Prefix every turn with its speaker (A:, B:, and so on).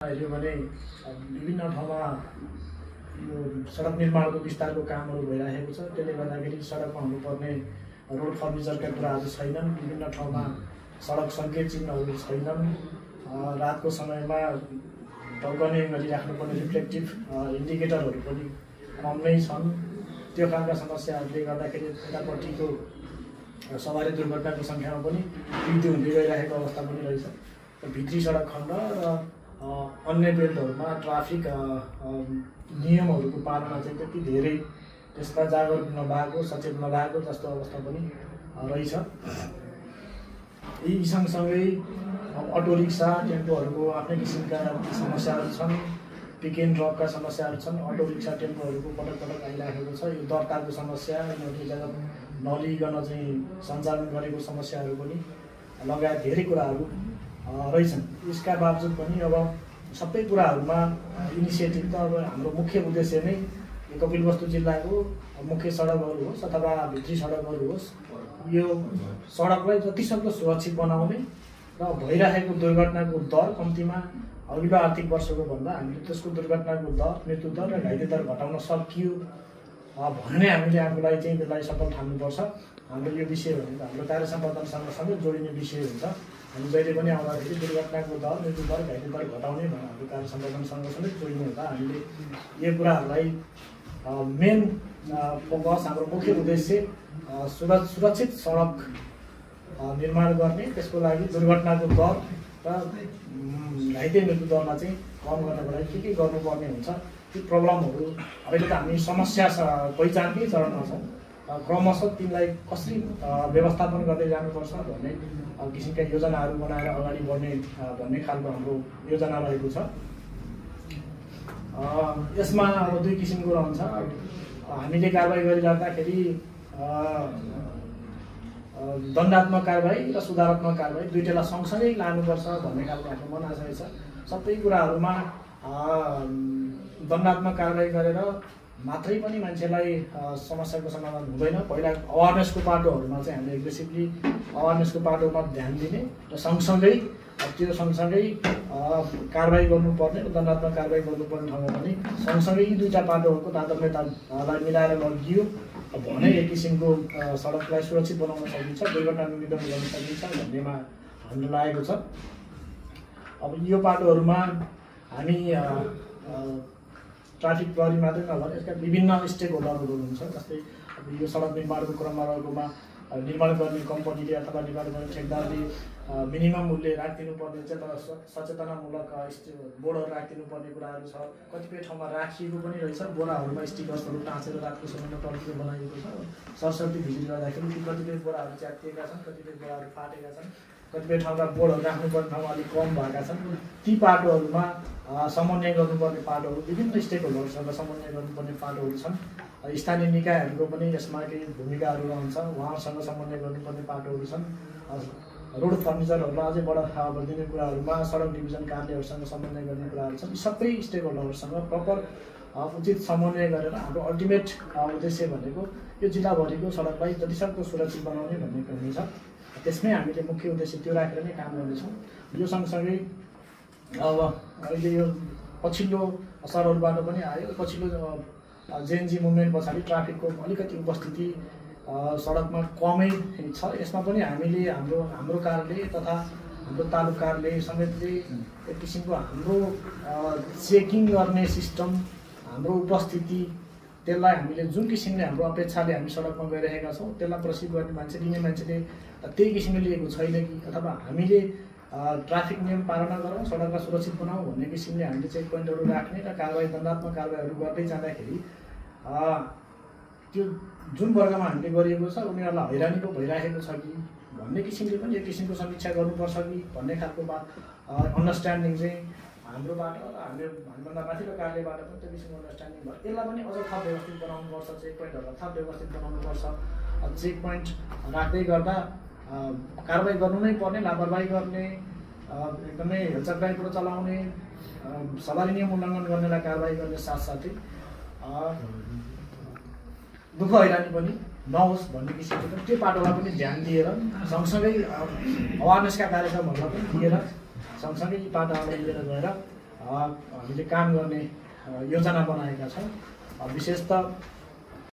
A: हेऱ्यो भने विभिन्न ठाउँमा यो सडक निर्माणको विस्तारको कामहरू भइरहेको छ। त्यसले गर्दाखेरि सडकमा हुनुपर्ने रोड फर्निचरका कुराहरू छैनन्। विभिन्न ठाउँमा सडक सङ्केत चिन्हहरू छैनन्। रातको समयमा टल्कने गरिराख्नुपर्ने रिफ्लेक्टिभ इन्डिकेटरहरू पनि कम नै छन्। त्यो खालका समस्याहरूले गर्दाखेरि यतापट्टिको सवारी दुर्घटनाको सङ्ख्यामा पनि वृद्धि हुँदै गइरहेको अवस्था पनि रहेछ। भित्री सडक खण्ड र अन्य बेल्टहरूमा ट्राफिक नियमहरूको पालना चाहिँ त्यति धेरै त्यसमा जागरुक नभएको, सचेत नभएको जस्तो अवस्था पनि रहेछ। यी सँगसँगै अटो रिक्सा, टेम्पोहरूको आफ्नै किसिमका समस्याहरू छन्। पिक एन्ड ड्रपका समस्याहरू छन्। अटो रिक्सा, टेम्पोहरूको पटक पटक आइराखेको छ। यो दर्ताको समस्या, यिनीहरूले जग्गा नलिइकन चाहिँ सञ्चालन गरेको समस्याहरू पनि लगायत धेरै कुराहरू रहेछन्। यसका बावजुद पनि अब सबै कुराहरूमा इनिसिएटिभ त अब हाम्रो मुख्य उद्देश्य नै कपिलवस्तु जिल्लाको मुख्य सडकहरू होस् अथवा भित्री सडकहरू होस्, यो सडकलाई जतिसक्दो सुरक्षित बनाउने र भइरहेको दुर्घटनाको दर कम्तीमा अघिल्लो आर्थिक वर्षको भन्दा हामीले त्यसको दुर्घटनाको दर, मृत्यु दर र घाइते दर घटाउन सकियो भन्ने हामीले आफूलाई चाहिँ त्यसलाई सफल ठान्नुपर्छ। हाम्रो यो विषय भनेको हाम्रो कार्य सम्पादनसँग सँगै जोडिने विषय हुन्छ। हामी जहिले पनि आउँदाखेरि दुर्घटनाको दर, मृत्यु दर, घाइते दर घटाउने भनेर हाम्रो कार्य सम्पादनसँग सँगै जोडिने हुँदा हामीले यो कुराहरूलाई मेन फोकस, हाम्रो मुख्य उद्देश्य सुरक्षित सडक निर्माण गर्ने, त्यसको लागि दुर्घटनाको दर र घाइते मृत्यु दरमा चाहिँ कम गर्नको लागि के गर्नुपर्ने हुन्छ, ती प्रब्लमहरू अहिले त हामी समस्या पहिचानकै चरणमा छौँ। क्रमशः तिनलाई कसरी व्यवस्थापन गर्दै जानुपर्छ भन्ने किसिमका योजनाहरू बनाएर अगाडि बढ्ने भन्ने खालको हाम्रो योजना रहेको छ। यसमा अब दुई किसिमको रहन्छ। हामीले कारबाही गरिराख्दाखेरि दण्डात्मक कारबाही र सुधारात्मक कारबाही दुईटैलाई सँगसँगै लानुपर्छ भन्ने खालको हाम्रो मनाशय छ। सबै कुराहरूमा दण्डात्मक कारबाही गरेर मात्रै पनि मान्छेलाई समस्याको समाधान हुँदैन। पहिला अवेरनेसको पाटोहरूमा चाहिँ हामीले एग्रेसिभली अवेरनेसको पाटोमा ध्यान दिने र सँगसँगै त्यो सँगसँगै कारबाही गर्नुपर्ने र दण्डात्मक कारबाही गर्नुपर्ने ठाउँमा पनि सँगसँगै यी दुईवटा पाटोहरूको तारतम्यतालाई मिलाएर लगियो भने एक किसिमको सडकलाई सुरक्षित बनाउन सकिन्छ, दुर्घटना न्यूनीकरण गर्न सकिन्छ भन्नेमा हाम्रो लागेको छ। अब यो पाटोहरूमा हामी ट्राफिक प्रहरी मात्रै नभएर यसका विभिन्न स्टेक होल्डरहरू हुन्छ। जस्तै अब यो सडक निर्माणको क्रममा रहेकोमा निर्माण गर्ने कम्पनीले अथवा निर्माण गर्ने ठेकदारले मिनिमम मूल्य राखिदिनुपर्ने चाहिँ तर सचेतनामूलक बोर्डहरू राखिदिनुपर्ने कुराहरू छ। कतिपय ठाउँमा राखिएको पनि रहेछ। बोराहरूमा स्टिकर्सहरू टाँसेर रातको समयमा टल्किएर बनाइएको छ। सरस्वती भिजिट गर्दाखेरि ती कतिपय बोराहरू च्यातिएका छन्, कतिपय बोराहरू फाटेका छन्, कतिपय ठाउँका बोर्डहरू राख्नुपर्ने ठाउँमा अलिक कम भएका छन्। ती पाटोहरूमा समन्वय गर्नुपर्ने पाटोहरू, विभिन्न स्टेक होल्डरसँग समन्वय गर्नुपर्ने पाटोहरू छन्। स्थानीय निकायहरूको पनि यसमा केही भूमिकाहरू रहन्छ। उहाँहरूसँग समन्वय गर्नुपर्ने पाटोहरू छन्। रोड फर्निचरहरूलाई अझै बढाइदिने कुराहरूमा सडक डिभिजन कार्यालयहरूसँग समन्वय गर्ने कुराहरू छन्। सबै स्टेक होल्डरहरूसँग प्रपर उचित समन्वय गरेर हाम्रो अल्टिमेट उद्देश्य भनेको यो जिल्लाभरिको सडकलाई जतिसक्दो सुरक्षित बनाउने भन्ने हुनेछ। त्यसमै हामीले मुख्य उद्देश्य त्यो राखेर नै काम गर्नेछौँ। यो सँगसँगै अब अहिले यो पछिल्लो असरहरूबाट पनि आयो। पछिल्लो जेएनजी मुभमेन्ट पछाडि ट्राफिकको अलिकति उपस्थिति सडकमा कमै छ। यसमा पनि हामीले हाम्रो कार्यालय तथा हाम्रो तालुक कार्यालय समेतले एक किसिमको हाम्रो चेकिङ गर्ने सिस्टम, हाम्रो उपस्थिति, त्यसलाई हामीले जुन किसिमले हाम्रो अपेक्षाले हामी सडकमा गइरहेका छौँ त्यसलाई प्रसिद्ध गर्ने मान्छे, लिने मान्छेले त्यही किसिमले लिएको छैन कि अथवा हामीले ट्राफिक नियम पालना गरौँ, सडकलाई सुरक्षित बनाऊ भन्ने किसिमले हामीले चेक पोइन्टहरू राख्ने र कारबाही दण्डात्मक कारबाहीहरू गर्दै जाँदाखेरि त्यो जुन वर्गमा हामीले गरिएको छ उनीहरूलाई हैरानी पो भइरहेको छ कि भन्ने किसिमले पनि एक किसिमको समीक्षा गर्नुपर्छ कि भन्ने खालको अन्डरस्ट्यान्डिङ चाहिँ हाम्रोबाट र हामीभन्दा माथिल्लो कार्यबाट पनि त्यो किसिमको अन्डरस्ट्यान्डिङ भयो। यसलाई पनि अझ थप व्यवस्थित बनाउनुपर्छ। चेक पोइन्टहरूलाई थप व्यवस्थित बनाउनुपर्छ। चेक पोइन्ट राख्दै गर्दा कारबाही गर्नु नै पर्ने, लापरवाही गर्ने, एकदमै हेलचक्राइबाट चलाउने, सवारी नियम उल्लङ्घन गर्नेलाई कारबाही गर्ने साथसाथै दुःख हैरानी पनि नहोस् भन्ने किसिमको त्यो पाटोलाई पनि ध्यान दिएर सँगसँगै अवेरनेसका कार्यक्रमहरूलाई पनि दिएर सँगसँगै यी पाटाहरूलाई लिएर गएर हामीले काम गर्ने योजना बनाएका छौँ। विशेष त